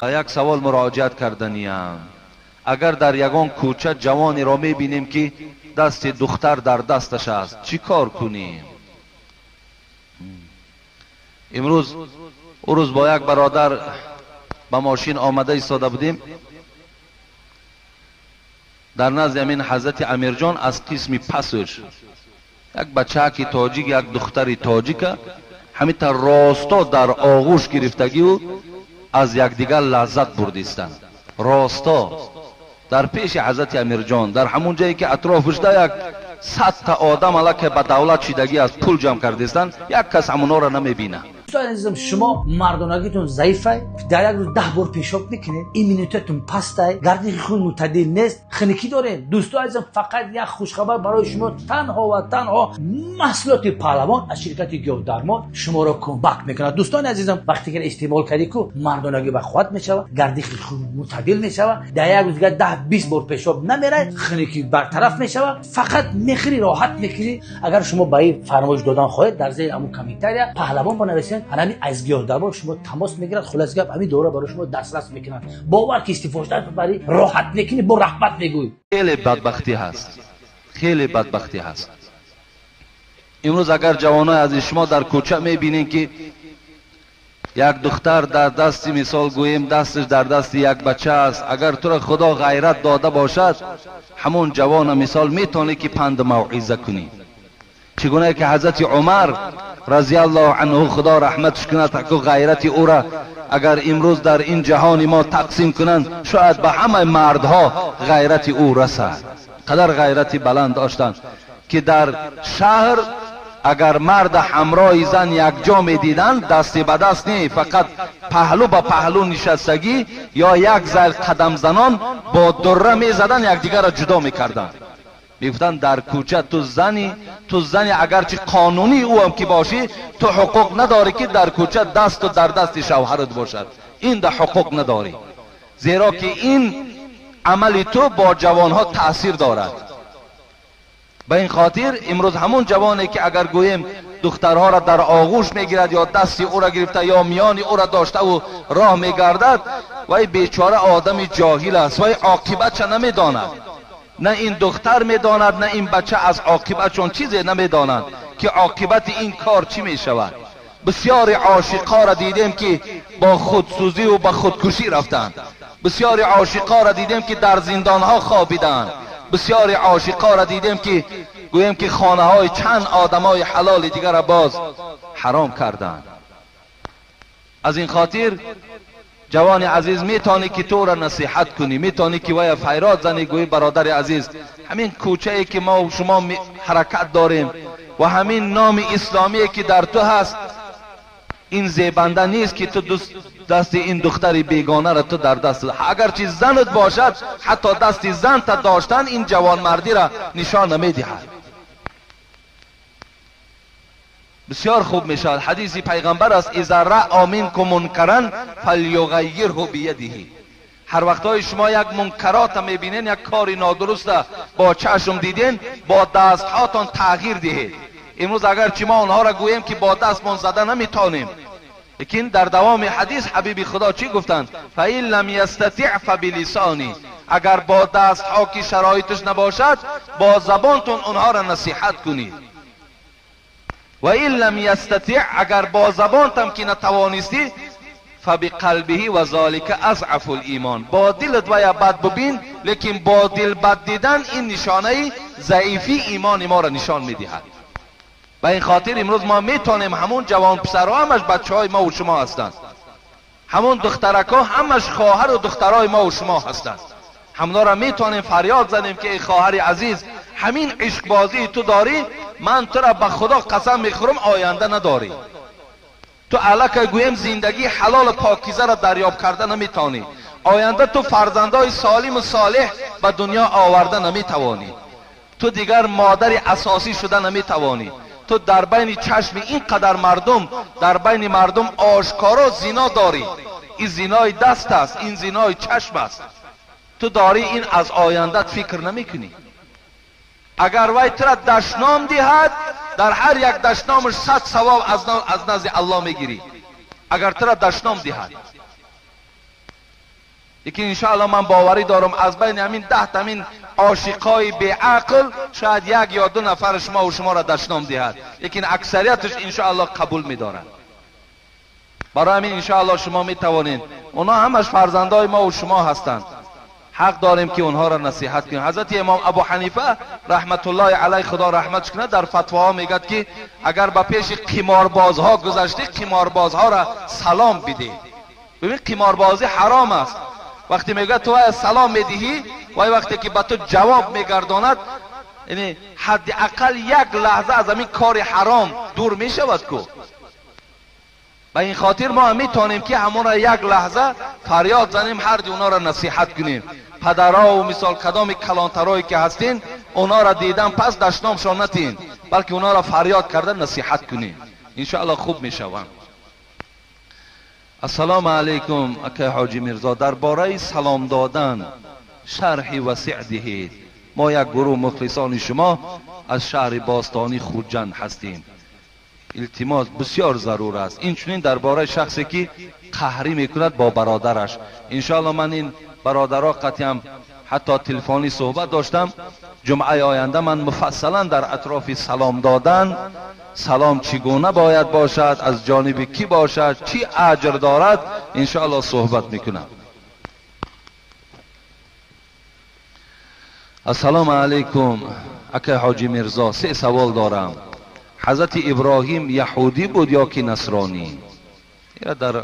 Як савол муроҷиат карданиям. Агар дар ягон кӯча ҷавонеро мебинем, ки дасти духтар дар дасташ аст, чӣ кор кунем? Имрӯз ӯ рӯз бо як бародар ба мошин омада истода будем. Дар назди ҳамин ҳазрати Амирҷон аз қисми пасш як бачаки тоҷик, як духтари тоҷика ҳамин росто дар оғӯш гирифтагиу аз якдигар лаззат бурдистанд. Росто дар пеши ҳазрати Амирҷон, дар ҳамон ҷое ки атрофашда як 100 та одам аллакай ба давлат шидагӣ аст, пул ҷамъ кардистанд, як кас ҳамонҳоро намебинад. Дӯстони азизам, шумо мардонагитон заифай, дар як рӯз 10 бор пешоб мекунед, иммунитетон пастай, гардиши хун мӯътадил нест, хунукӣ доред. Дӯстони азизам, фақат як хушхабар барои шумо: танҳо ва танҳо маҳсулоти Паҳлавон аз ширкати Гиёҳдармон шуморо кӯмак мекунад. Дӯстони азизам, вақте ки истеъмол кардӣ ку, мардонагӣ ба қувват мешавад, гардиши хун мӯътадил мешавад, дар як рӯз дигар 10-20 бор пешоб намерад, хунукӣ бартараф мешавад, фақат мехӯрӣ, роҳат мекунӣ. Агар шумо ба ин фармоиш додан хоҳед, дар зери ҳамун комментария Паҳлавон бонависед, ҳамин аз Гиёҳдармон шумо тамос мегирад. Хулос гап, ҳамин дора барои шумо дастрас мекунанд. Бовар ки истифода барӣ, роҳат мекунӣ, бо раҳмат мегӯӣ. Хеле бадбахтӣ ҳаст, хеле бадбахтӣ ҳаст. Имрӯз агар ҷавонои азиз шумо дар кӯча мебинед, ки як духтар дар дасти, мисол гӯем, дасташ дар дасти як бача аст, агар туро Худо ғайрат дода бошад, ҳамон ҷавона мисол метавонӣ ки панду мавъиза кунӣ. Чӣ гунае ки ҳазрати Умар разиаллоҳу анҳу, Худо раҳматш кунад, ку ғайрати ӯра агар имрӯз дар ин ҷаҳони мо тақсим кунанд, шояд ба ҳамаи мардҳо ғайрати ӯ расад. Қадар ғайрати баланд доштанд, ки дар шаҳр агар марда ҳамроҳи зан якҷо медиданд, дасти ба даст не, фақат паҳлӯ ба паҳлӯ нишастагӣ ё як зайл қадамзанон, бо дурра мезаданд, якдигарро ҷудо мекарданд. Мегуфтанд: дар кӯча ту зани, ту зани, агарчи қонунии ӯам ки бошӣ, ту ҳуқуқ надорӣ, ки дар кӯча дасту дар дасти шавҳарат бошад. Ин да ҳуқуқ надорӣ, зеро ки ин амали ту бо ҷавонҳо таъсир дорад. Ба ин хотир имрӯз ҳамон ҷавоне, ки агар гӯем духтарҳоро дар оғӯш мегирад ё дасти ӯро гирифта ё миёни ӯро доштаву роҳ мегардад, вай бечора одами ҷоҳил аст, вай оқибатша намедонад. На ин духтар медонад, на ин бача аз оқибатшон чизе намедонанд, ки оқибати ин кор чӣ мешавад. Бисёри ошиқҳоро дидем, ки бо худсӯзиву ба худкушӣ рафтанд. Бисёри ошиқҳоро дидем, ки дар зиндонҳо хобиданд. Бисёри ошиқҳоро дидем, ки гӯем ки хонаҳои чанд одамои ҳалоли дигарро боз ҳаром карданд. Аз ин хотир, ҷавони азиз, метавонӣ ки туро насиҳат кунӣ, метавонӣ ки вая файрод занӣ, гӯӣ: бародари азиз, ҳамин кӯчае ки мо шумо ҳаракат дорем ва ҳамин номи исломие ки дар ту ҳаст, ин зебанда нест, ки ту дасти ин духтари бегонаро ту дар даст, агарчи занат бошад, ҳатто дасти занта доштан ин ҷавонмардиро нишон намедиҳад. Бисёр хуб мешавад. Ҳадиси пайғамбар аст: иза раъа минкум мункаран фалюғайирҳу биядиҳи. Ҳар вақтҳои шумо як мункарота мебинен, як кори нодуруста бо чашм диден, бо дастҳотон тағйир диҳед. Имрӯз агарчи мо онҳоро гӯем, ки бо дастмон зада наметавонем, лекин дар давоми ҳадис ҳабиби Худо чӣ гуфтанд? Фаин лам ястатиъ фабилисони. Агар бо дастҳо ки шароиташ набошад, бо забонтон онҳоро насиҳат кунед. Ва ин лам ястатиъ, агар бо забонтам ки натавонистӣ, фабиқалбиҳи ва золика азъафу лимон. Бо дилат вая бад бубин, лекин бо дил бад дидан ин нишонаи заифии имони моро нишон медиҳад. Ба ин хотир имрӯз мо метавонем, ҳамон ҷавонписарҳо ҳамаш бачаҳои мо шумо ҳастанд, ҳамон духтаракҳо ҳамаш хоҳару духтарои мо шумо ҳастанд, ҳамонҳоро метавонем фарёд занем, ки эй хоҳари азиз, ҳамин ишқбозии ту дорӣ, ман тура ба Худо қасам мехӯрам, оянда надорӣ. Ту аллакай гӯем зиндагии ҳалолу покизаро дарёб карда наметавонӣ, оянда ту фарзандои солиму солеҳ ба дунё оварда наметавонӣ, ту дигар модари асосӣ шуда наметавонӣ. Ту дар байни чашми ин қадар мардум, дар байни мардум ошкоро зино дорӣ. Ин зинои даст аст, ин зинои чашм аст, ту дорӣ. Ин аз ояндат фикр намекунӣ. Агар вай тура дашном диҳад, дар ҳар як дашномаш 100 савоб аз назди Аллоҳ мегирӣ, агар тура дашном диҳад. Лекин иншоаллоҳ ман боварӣ дорам аз байни ҳамин 10 ҳамин ошиқҳои беақл шояд як ё ду нафар шумо шуморо дашном диҳад, лекин аксарияташ иншоаллоҳ қабул медорад. Барои ҳамин иншоаллоҳ шумо метавонед, онҳо ҳамаш фарзандои мо ва шумо ҳастанд, ҳақ дорем ки онҳоро насиҳат кунем. Ҳазрати имом Абу Ҳанифа раҳматуллоҳи алайҳ, худо раҳматш кунад, дар фатвоҳо мегӯяд ки агар ба пеши қиморбозҳо гузаштӣ, қиморбозҳоро салом бидеҳ. Бибин, қиморбозӣ ҳаром аст. Вақте мегӯяд ту салом медиҳӣ, вай вақте ки ба ту ҷавоб мегардонад, яъне ҳадди ақал як лаҳза аз ҳамин кори ҳаром дур мешавад ку. Ба ин хотир мо метавонем ки ҳамонро як лаҳза фарёд занем, ҳарди онҳоро насиҳат кунем. Падарҳо мисол кадоми калонтарое ки ҳастин, онҳоро дидан пас дашномшон натин, балки онҳоро фарёд карда насиҳат кунем. Иншоаллоҳ хуб мешаванд. Ассалому алайкум акай Ҳоҷи Мирзо, дар бораи салом додан шарҳи васеъ диҳед. Мо як гурӯҳ мухлисони шумо аз шаҳри бостонӣ Хуҷанд ҳастем. Илтимос бисёр зарур аст. Инчунин дар бораи шахсе ки қаҳрӣ мекунад бо бародараш. Иншоаллоҳ ман ин бародаро қатъиам ҳатто телефонӣ суҳбат доштам. Ҷумъаи оянда ман муфассалан дар атрофи салом додан, салом чӣ гуна бояд бошад, аз ҷониби кӣ бошад, чӣ аҷр дорад, иншоаллоҳ суҳбат мекунам. Ассалому алайкум акай Ҳоҷи Мирзо, се савол дорам. Ҳазрати Иброҳим яҳудӣ буд ё ки насронӣ? Дар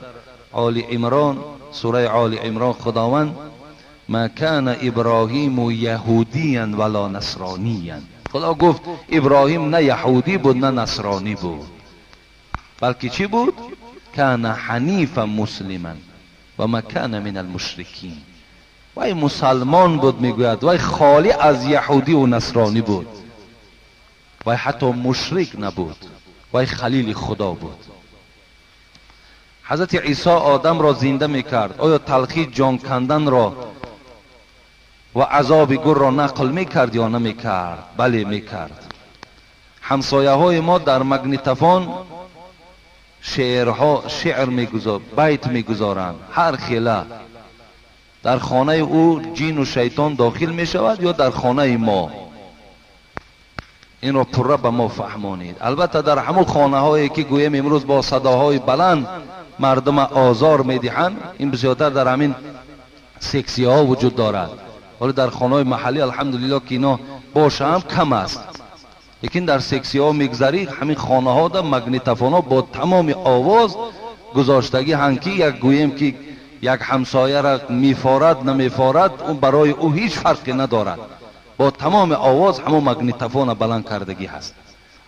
Оли Имрон, сураи Оли Имрон худованд ма кана Иброҳиму яҳудиян вала насрониян. Худо гуфт Иброҳим на яҳудӣ буд на насронӣ буд, балки чӣ буд? Кана ҳанифа муслиман ва ма кана мин алмушрикин. Вай мусалмон буд, мегӯяд, вай холӣ аз яҳудӣ насронӣ буд, вай ҳатто мушрик набуд, вай халили худо буд. Ҳазрати Исо одамро зинда мекард, оё талхи ҷон канданро ва азоби гурро нақл мекард ё намекард? Бале, мекард. Ҳамсояҳои мо дар магнитофон шеърҳо шеър байт мегузоранд, ҳар хела. Дар хонаи ӯ ҷину шайтон дохил мешавад ё дар хонаи мо? Инро пурра ба мо фаҳмонед. Албатта дар ҳамон хонаҳое ки гӯем имрӯз бо садоҳои баланд мардума озор медиҳанд, ин бисёртар дар ҳамин сексияҳо вуҷуд дорад. Ҳоло дар хонаҳои маҳаллӣ алҳамдулиллоҳ ки ино боша ҳам кам аст, лекин дар сексияҳо мегзарӣ, ҳамин хонаҳо да магнитофонҳо бо тамоми овоз гузоштагӣ ҳанд ки як гӯем ки як ҳамсояра мефорад намефорад, ӯ барои ӯ ҳеҷ фарқе надорад. Бо тамоми овоз ҳамон магнитофона баланд кардагӣ ҳаст.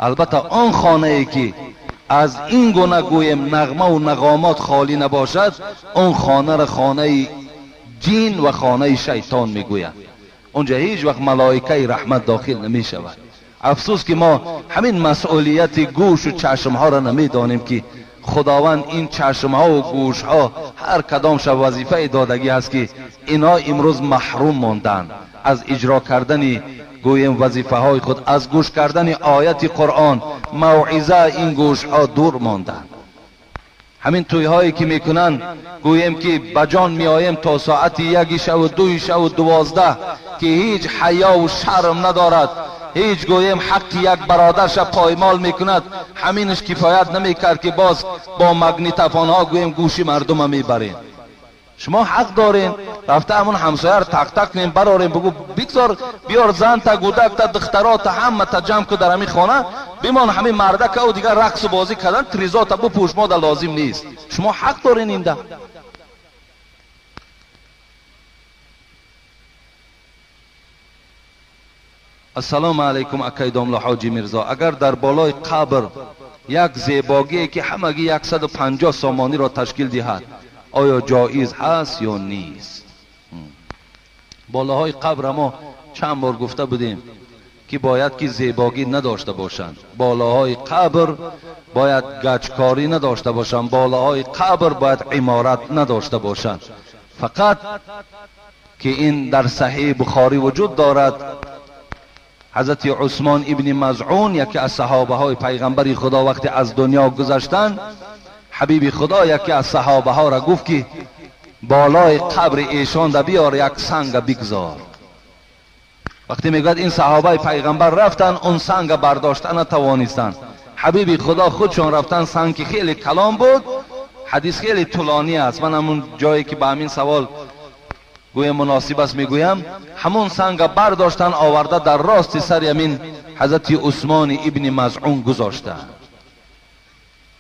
Албатта он хонае ки аз ин гуна гӯем нағмаву нағомот холӣ набошад, он хонаро хонаи ҷин ва хонаи шайтон мегӯянд. Онҷа ҳеҷ вақт малоикаи раҳмат дохил намешавад. Афсӯс ки мо ҳамин масъулияти гӯшу чашмҳоро намедонем ки худованд ин чашмҳову гӯшҳо ҳар кадомша вазифае додагӣ ҳаст ки инҳо имрӯз маҳрум монданд аз иҷро кардани гӯем вазифаҳои худ, аз гӯш кардани ояти Қуръон, мавъиза, ин гӯшҳо дур монданд. Ҳамин тӯйҳое ки мекунанд, гӯем ки ба ҷон меоем то соати 1 шаву 2 шаву 12, ки ҳеҷ ҳаёву шарм надорад, ҳеҷ гӯем ҳаққи як бародарша поймол мекунад, ҳаминаш кифоят намекард ки боз бо магнитофонҳо гӯем гӯши мардума мебарем. Шумо ҳақ дорем рафта ҳамон ҳамсояро тақ-тақ кунем, барорем, бигӯ бигзор биёр занта, гӯдакта, духтарота ҳамата ҷамъ ку дар ҳамин хона, бимон ҳамин мардакау дигар рақсу бозӣ кардан, тризота бупӯш, мода лозим нест. Шумо ҳақ дорен инда. Ассалому алайкум акай домла Ҳоҷи Мирзо, агар дар болои қабр як зебогие ки ҳамагӣ 150 сомониро ташкил диҳад, оё ҷоиз ҳаст ё нест? Болоҳои қабр мо чанд бор гуфта будем ки бояд ки зебогӣ надошта бошанд. Болоҳои қабр бояд гачкорӣ надошта бошанд. Болоҳои қабр бояд иморат надошта бошанд. Фақат ки ин дар Саҳиҳи Бухорӣ вуҷуд дорад, حضرت عثمان ابن مزعون یکی از صحابه های پیغمبر خدا وقتی از دنیا گذشتن، حبیب خدا یکی از صحابه ها را گفت که بالای قبر ایشان دا بیار یک سنگ بگذار. وقتی میگوید این صحابه پیغمبر رفتن، اون سنگ برداشتن نتوانستند. حبیب خدا خودشون رفتن، سنگ که خیلی کلام بود. حدیث خیلی طولانی است، من همون جایی که به همین سوال گویم مناسب است میگویم. همون سنگ برداشتن آورده در راست سر همین حضرت عثمان ابن مزعون گذاشتن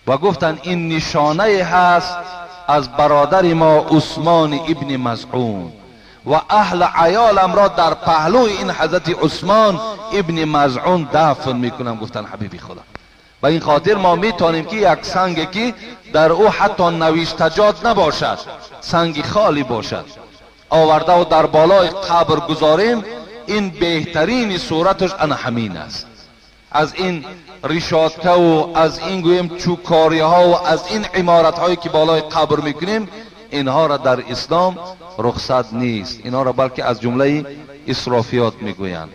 و گفتن این نشانه هست از برادر ما عثمان ابن مزعون و اهل عیالم را در پهلوی این حضرت عثمان ابن مزعون دفن میکنم، گفتن حبیبی خدا. و این خاطر ما میتونیم که یک سنگ که در او حتی نوشتجات نباشد، سنگ خالی باشد، آورده و در بالای قبر گذاریم، این بهترین صورتش انا همین است. از این ریشاتکه و از این گویم چوکاری ها و از این عمارت هایی که بالای قبر میکنیم، اینها را در اسلام رخصت نیست، اینها را بلکه از جمله اسرافیات میگویند.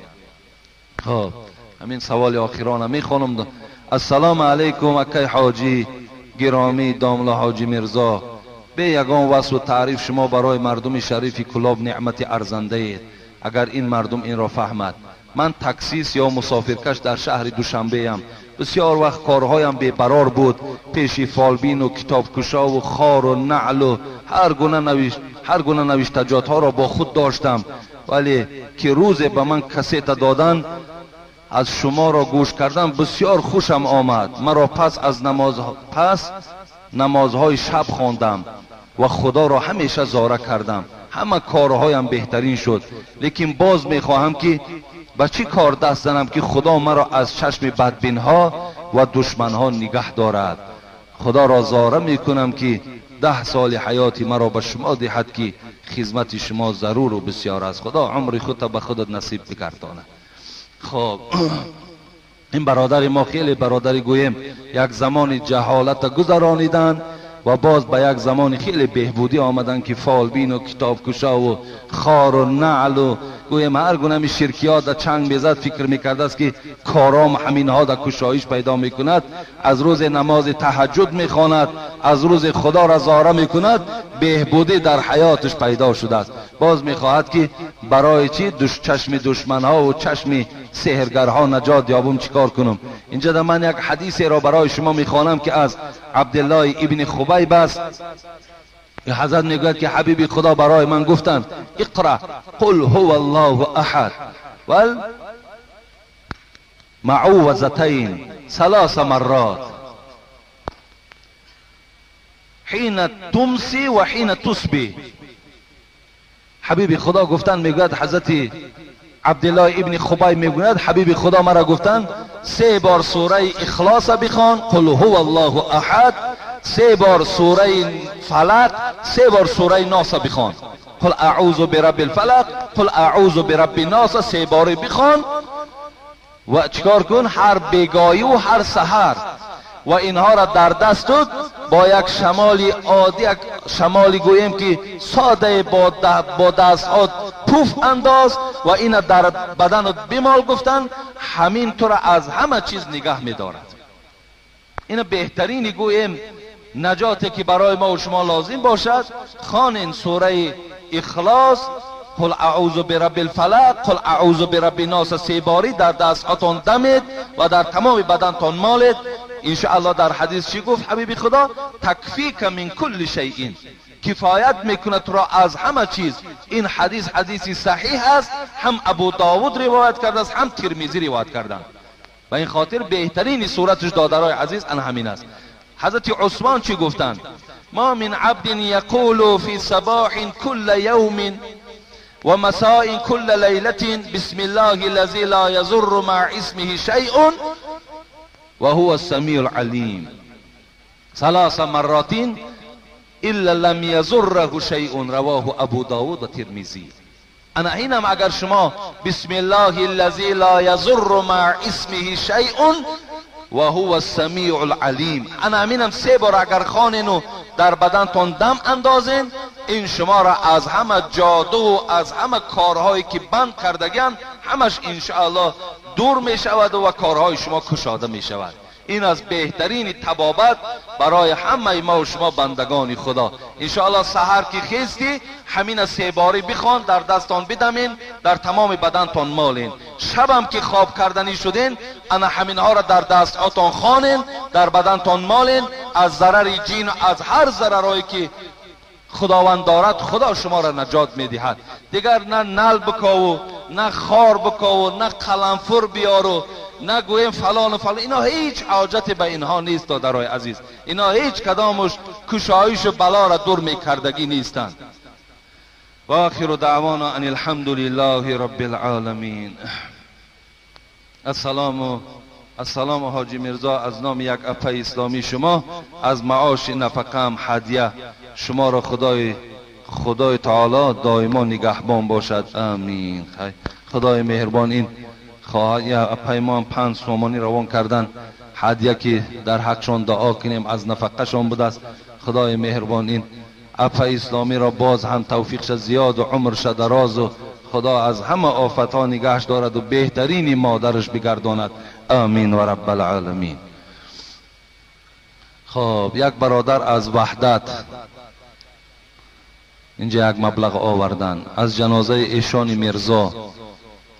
خب همین سوال آخرانه میخوانم. السلام علیکم اکی حاجی گرامی داملا حاجی میرزا، به یگان وصف و تعریف شما برای مردم شریف کلاب نعمت ارزنده اید، اگر این مردم این را فهمد. من تاکسیست یا مسافرکش در شهر دوشنبه ام، بسیار وقت کارهایم بیقرار بود، پیش فالبین و کتابکشا و خار و نعل و هر گونه نوشتجات ها را با خود داشتم، ولی که روز به من کسیت دادن از شما را گوش کردم بسیار خوشم آمد. مرا پس از نمازهای شب خواندم و خدا را همیشه زاره کردم، همه کارهایم بهترین شد. لیکن باز میخواهم که به چی کار دست زنم که خدا مرا از چشم بدبینها و دشمنها نگه دارد. خدا را زاره میکنم که 10 سال حیاتی مرا به شما دهد که خدمت شما ضرور و بسیار است. خدا عمر خود به خودت نصیب بگردانه. خب این برادر ما خیلی برادری گویم یک زمان جهالت گذرانیدن و باز به یک زمان خیلی بهبودی آمدن که فالبین و کتابکشا و خار و نعل و گویم هر گونه شرکیات در چنگ میزد، فکر میکرده است که کارام همینها در کشایش پیدا میکند. از روز نماز تهجد میخواند، از روز خدا را زاره میکند، بهبودی در حیاتش پیدا شده است. باز میخواهد که برای چی چشم دشمنها و چشم سحرگرها نجات یابم چیکار کنم. اینجا در من یک حدیثی را برای شما میخوانم که از عبدالله ابن خبیب است. حضرت میگوید که حبیب خدا برای من گفتند اقرأ قل هو الله احد والمعوذتین ثلاث مرات حين تمسی و حين تصبح. حبیب خدا گفتند، میگوید حضرت عبدالله ابن خبیب میگوید حبیب خدا مرا گفتند 3 بار سوره اخلاص بخوان، قل هو الله احد، 3 بار سوره فلق، 3 بار سوره ناس بخوان، قل اعوذ برب الفلق، قل اعوذ برب الناس، 3 بار بخوان و چیکار کن؟ هر بیگاهی و هر سحر و اینها را در دستت با یک شمالی عادی، یک شمالی گوییم که ساده با دست ها پوف انداز و این در بدنت بیمال، گفتن همین تو را از همه چیز نگه می‌دارد. این بهترین گوییم نجاتی که برای ما و شما لازم باشد. خوانین سوره اخلاص، قل اعوذ برب الفلق، قل اعوذ برب الناس، 3 باری در دستهاتان دمید و در تمام بدنتان مالید. انشاءالله در حدیث چی گفت حبیب خدا؟ تکفیک من کل شیء، کفایت میکند تو را از همه چیز. این حدیث حدیثی صحیح است، هم ابو داود روایت کرده است، هم ترمذی روایت کردند. و این خاطر بهترین صورتش دادرای عزیز ان همین است. حضرت عثمان چی گفتند؟ ما من عبد یقول فی صباح کل یوم و مساء کل لیلة بسم الله الذی لا یضر مع اسمه شیء و هو السمیع العلیم ثلاث مرات الا لم یضره شیء، رواه ابو داود و ترمذی. انا اینم اگر شما بسم الله الذی لا یضر مع اسمه شیء و هو السمیع العلیم، انا همینم 3 بار اگر خوانین و در بدنتون دم اندازین، این شما را از همه جادو و از همه کارهایی که بند کردگن همش انشاءالله دور می شود و کارهای شما کشاده می شود. این از بهترین طبابت برای همه ما و شما بندگان خدا. انشاءالله سحر که خیستی همین سه باری بخوان، در دستان بدمین، در تمام بدنتان مالین. شبم که خواب کردنی شدین انا همینها را در دستاتان خوانین، در بدنتان مالین. از ضرر جین، از هر ضررهایی که خداوند دارد خدا شما را نجات میدهد. دیگر نه نل بکاو، نه خار بکاو، نه قلمفر بیارو، نه گویم فلان و فلان. اینا هیچ حاجت به اینها نیست دادرای عزیز. اینا هیچ کدامش کشایش و بلا را دور میکردگی نیستند. و آخر دعوانا ان الحمد لله رب العالمین. السلام حاجی میرزا، از نام یک اپه اسلامی شما از معاش نفقه هم هدیه شما را خدای تعالی دائما نگهبان باشد. آمین. خدای مهربان این خواهد پیمان 5 سومانی روان کردن هدیه که در حقشان دعا کنیم از نفقهشان بوده است. خدای مهربان این اپه اسلامی را باز هم توفیقش زیاد و عمرش دراز و خدا از همه آفتها نگهش دارد و بهترین مادرش بگرداند. آمین و رب العالمین. خب یک برادر از وحدت اینجا یک مبلغ آوردن از جنازه ایشان میرزا،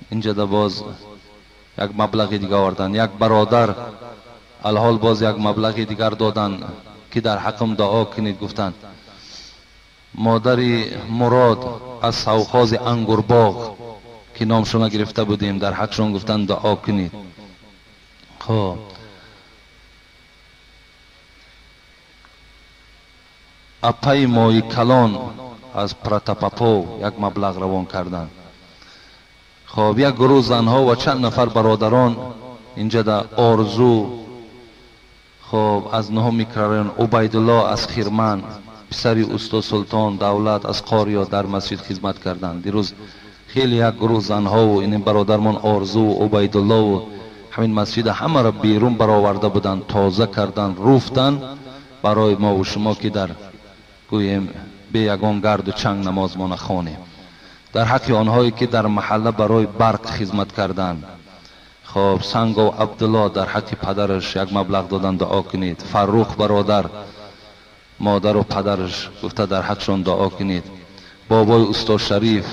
اینجا ده باز یک مبلغ دیگه آوردن. یک برادر الحال باز یک مبلغ دیگر دادن که در حقم دعا کنید گفتن. مادری مراد از سوخاز انگورباغ که نامشون گرفته بودیم در حقشون گفتن دعا کنید. خب اپای مای کلان از پرتاپاپو یک مبلغ روان کردن. خب یک گروه زنها و چند نفر برادران اینجا در آرزو، خب از نه میکرارن، عبیدالله از خیرمن پسری استاد سلطان دولت از قاریا در مسجد خدمت کردند. دیروز خیلی یک گروه زنها و این برادرمان آرزو و عبیدالله و همین مسجد همه را بیرون برآورده بودند، تازه کردن، روفتن برای ما و شما که در گوییم به یگان گرد و چنگ نماز ما نخوانیم. در حق آنهایی که در محله برای برق خدمت کردند، خب سنگ و عبدالله در حق پدرش یک مبلغ دادن دعا کنید. فرخ برادر مادر و پدرش گفته در حقشان دعا کنید. بابای استاد شریف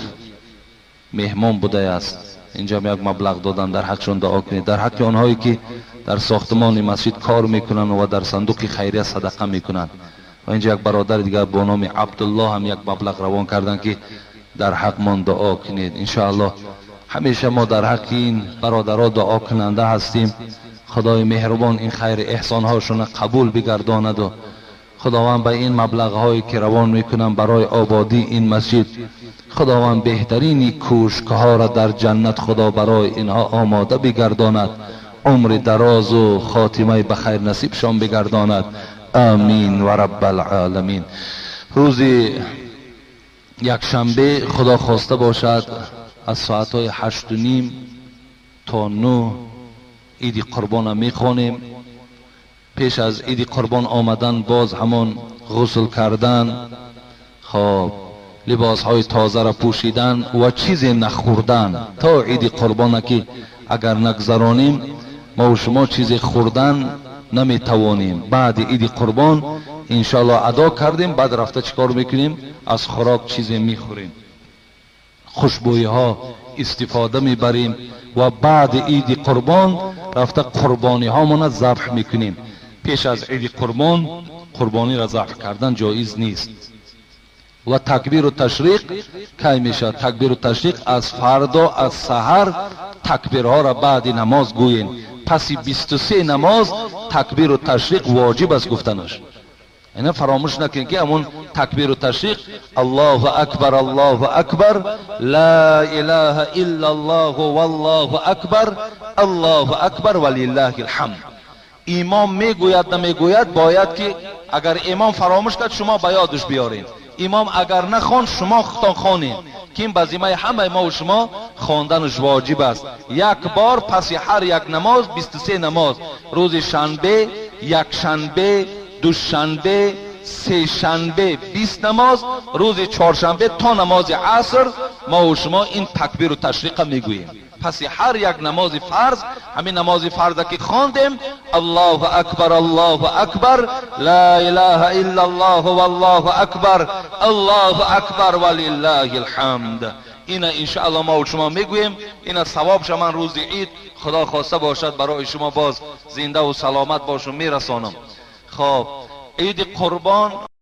مهمان بوده است، اینجا یک مبلغ دادن در حقشان دعا کنید. در حق آنهایی که در ساختمان مسجد کار میکنن و در صندوق خیریه صدقه میکنن. و اینجا یک برادر دیگر با نام عبدالله هم یک مبلغ روان کردن که در حق من دعا کنید. انشاءالله همیشه ما در حق این برادرها دعا کننده هستیم. خدای مهربان این خیر احسان هاشون قبول بگرداند و خداوند به این مبلغ هایی که روان میکنن برای آبادی این مسجد، خداوند بهترین کوشک ها را در جنت خدا برای اینها آماده بگرداند، عمر دراز و خاتمه بخیر نصیبشان بگرداند. آمین و رب العالمین. روز یک شنبه خدا خواسته باشد از ساعت های 8:30 تا 9 عید قربان میخوانیم. پیش از عید قربان آمدن باز همان غسل کردن، خب لباس های تازه را پوشیدن و چیزی نخوردن تا عید قربان که اگر نگذرانیم ما و شما چیزی خوردن نمیتوانیم. بعد عید قربان انشالله ادا کردیم، بعد رفته چیکار میکنیم؟ از خوراک چیزی میخوریم، خوشبویی ها استفاده میبریم و بعد عید قربان رفته قربانی هامون ذبح میکنیم. پیش از عید قربان قربانی را ذبح کردن جایز نیست. و تکبیر و تشریق کی میشه؟ تکبیر و تشریق از فردا از سحر تکبیرها را بعد نماز گوییم. پس 23 نماز تکبیر و تشریق واجب است گفتنش. اینا فراموش نکنید که همون تکبیر و تشریق الله اکبر الله اکبر لا اله الا الله والله اکبر الله اکبر ولله الحمد. امام میگوید نمیگوید باید که اگر امام فراموش کرد شما به یادش بیارین، امام اگر نخوان شما خودتان خوانین که این بزیمه همه ما و شما خواندنش واجب است. یک بار پس هر یک نماز 23 نماز، روز شنبه، یک شنبه، دوشنبه، سه شنبه 20 نماز، روز چهارشنبه تا نماز عصر ما و شما این تکبیر و تشریق میگوییم. پس هر یک نماز فرض، همین نماز فرض که خواندیم، الله اکبر الله اکبر لا اله الا الله والله اکبر الله اکبر ولله الحمد. اینا انشاءالله ما و شما میگوییم. اینا ثوابش من روز عید خدا خواسته باشد برای شما باز زنده و سلامت باشم میرسانم. خب عید قربان.